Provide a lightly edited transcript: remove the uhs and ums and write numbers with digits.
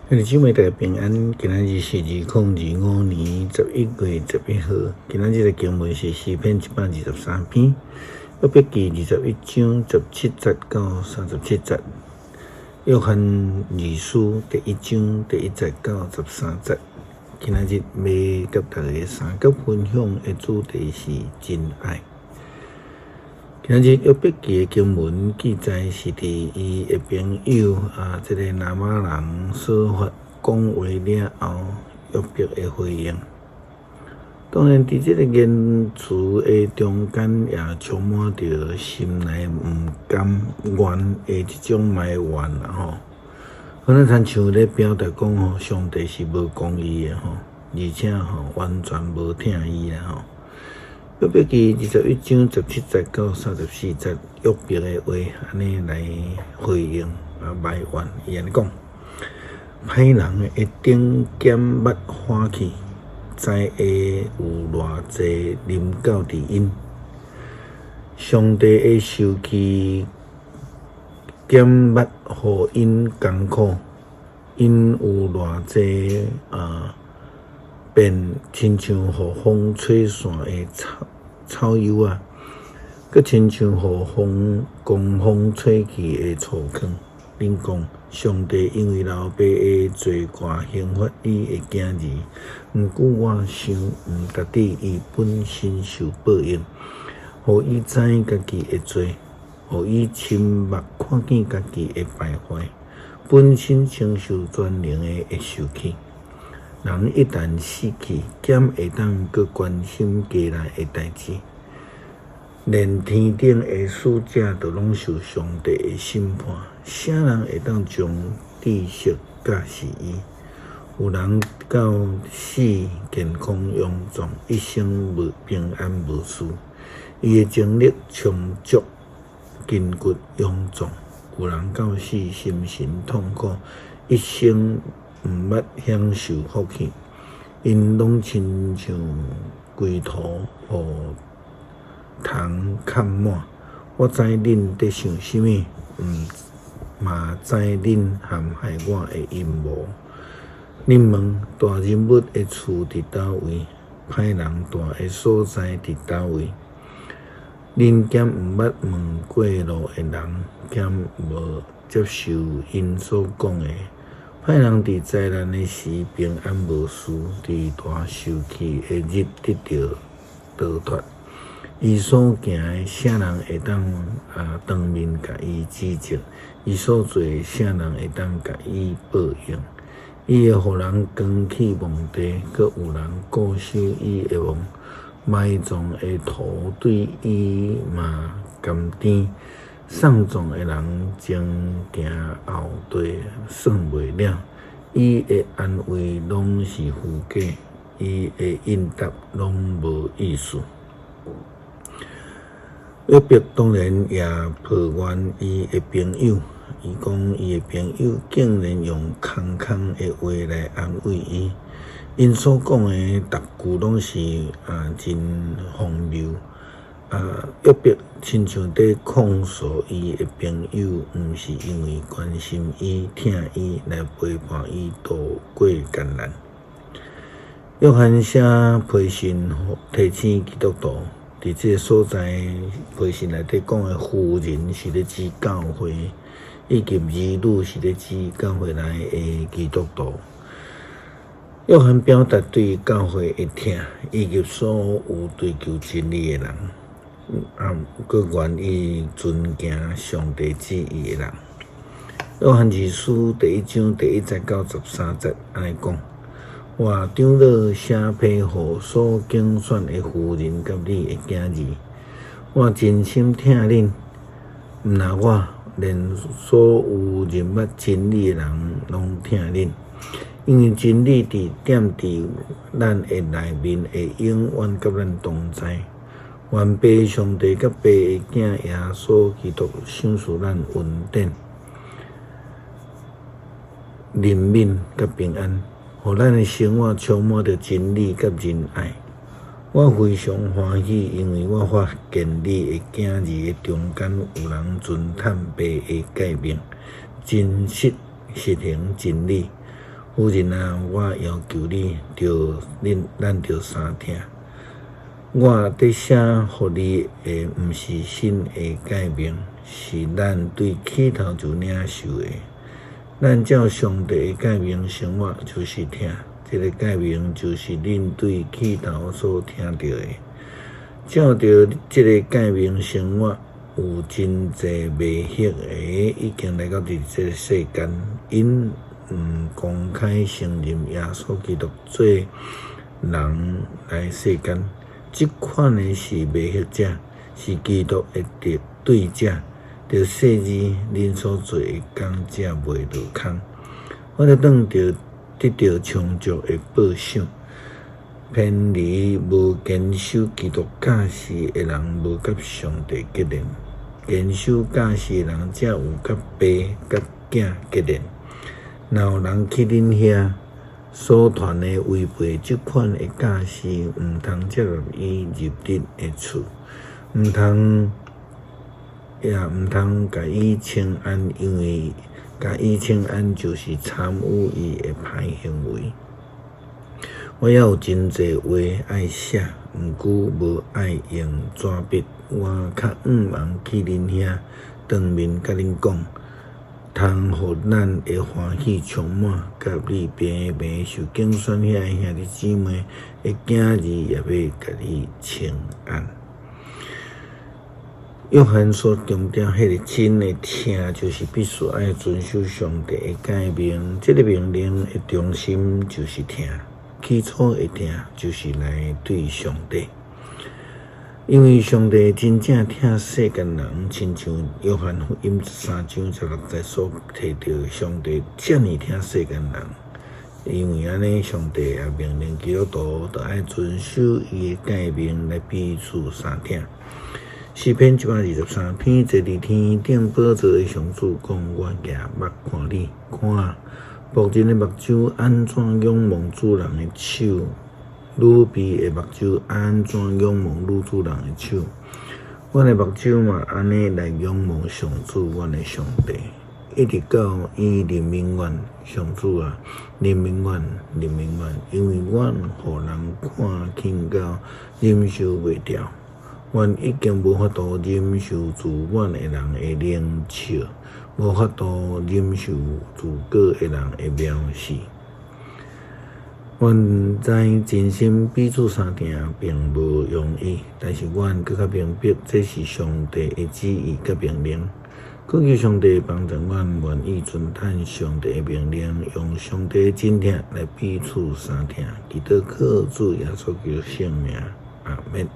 兄弟姊妹大家平安，今仔日是2025年11月11號。今仔日的經文是詩篇123篇，約伯記21章17節到37節，約翰二書第一章第一節到13節。今仔日欲佮大家相佮分享的主題是真愛。今仔日約伯記的經文記載是佇伊的朋友啊，這個拿瑪人瑣法講話了後，約伯的回應。當然，佇這個言辭的中間，也充滿著心內毋甘願的這種埋怨啦吼。可能親像咧表達講吼，上帝是無公義的吼，而且吼完全無疼伊啦吼。約伯記21章17節到34節，約伯的話按呢來回應啊埋怨，伊按呢講：歹人的頂減捌旱去，知會有偌濟臨到佇𪜶。上帝會受氣減捌予𪜶艱苦，𪜶有偌濟啊？便親像予風吹散的草草幼仔，閣親像予風狂風吹去的粗糠。恁講，上帝因為老爸的罪過刑罰伊的囝兒，毋過我想毋值得伊本身受報應，予伊知家己的罪，予伊親目看見家己的敗壞，本身承受全能的會受氣。人一旦死去，敢會當閣關心家內的代誌？連天頂的使者都攏受上帝的審判，啥人會當將知識教示伊？有人到死健康勇壯，一生無平安無事，伊的精力充足，筋骨勇壯；有人到死心神痛苦，一生毋捌享受福氣，𪜶攏親像歸途予蟲崁滿。我知恁佇想啥物，毋嘛知恁陷害我的陰謀。恁問大人物的厝佇佗位？歹人蹛的所在佇佗位？恁敢毋捌問過路的人？敢無接受𪜶所講的？歹人佇災難的時平安無事，佇大受氣的日得著逃脫。伊所行的，啥人會當啊當面共伊指責？伊所做的，啥人會當共伊報應？伊會予人扛去墓地，閣有人固守伊的墓。埋葬的土對伊嘛甘甜。喪葬的人前行後綴，算袂了。伊的安慰攏是虛假，伊的應答攏無意思。約伯當然也抱怨伊的朋友，伊講伊的朋友竟然用空空的話來安慰伊，𪜶所講的逐句攏是啊真荒謬。啊，約伯親像佇控訴伊的朋友，毋是因為關心伊、疼伊來陪伴伊度過艱難。約翰寫批信提醒基督徒，佇這个所在批信內底講的婦人是咧指教會，以及兒女是咧指教會內的基督徒。約翰表達對教會的疼，以及所有追求真理的人。啊，閣願意遵行上帝旨意的人。約翰二書第一章第一節到13節按呢講：我長老寫批予所揀選的婦人佮你的囝兒，我真心疼恁，毋若我，連所有認捌真理的人攏疼恁，因為真理佇踮佇咱的內面，會永遠佮咱同在。願父上帝佮父的囝耶穌基督賞賜咱恩典、憐憫佮平安，予咱的生活充滿著真理佮仁愛。我非常歡喜，因為我發現你的囝兒的中間有人遵探父的誡命，真實實行真理。夫人啊，我要求你，著恁咱著相疼。我佇寫予你的，毋是新的誡命，是咱對起頭就領受的。咱照上帝的誡命生活，就是疼。這个誡命就是恁對起頭所聽著的。照著這个誡命生活，有真濟迷惑的已經來到佇這个世間，𪜶毋公開承認耶穌基督做人來世間。這款的是迷惑者，是基督的敵對者。著細膩恁所做的工才袂落空。我著當著得著充足的報賞。偏離無堅守基督教示的人，無佮上帝結連；堅守教示的人，才有佮爸佮囝結連。若有人去恁遐所傳的違背這款的教示，毋通接納伊入恁的厝，毋通也毋通共伊請安，因為共伊請安就是參與伊的歹行為。我猶有真濟話愛寫，毋過無愛用紙筆。我較向望去恁遐，當面佮恁講，通予咱的歡喜充滿。佮你平平受揀選遐的兄弟姊妹的囝兒也欲共你請安。約翰所強調，彼个真的疼，就是必須愛遵守上帝的誡命。這个命令的中心就是疼。起初的疼就是來對上帝，因為上帝真正疼世間人，親像約翰福音3章16節所提著，上帝遮爾疼世間人，因為按呢，上帝也命令基督徒著愛遵守伊的誡命來彼此相疼。詩篇123篇，坐佇天頂寶座的上主講：我舉目看你，看僕人的目睭按怎仰望主人的手，女婢的目睭按怎仰望女主人的手，阮的目睭嘛按呢來仰望上主，阮的上帝，一直到伊憐憫阮，上主啊，憐憫阮，憐憫阮，因為阮予人看輕到忍受袂牢，阮已經無法度忍受自滿的人的冷笑。無法度忍受自高的人的藐視。阮知真心彼此相疼並無容易，但是阮閣較明白這是上帝的旨意佮命令。懇求上帝幫助阮願意遵趁上帝的命令，用上帝的真疼來彼此相疼。祈禱靠主耶穌基督聖名，阿們。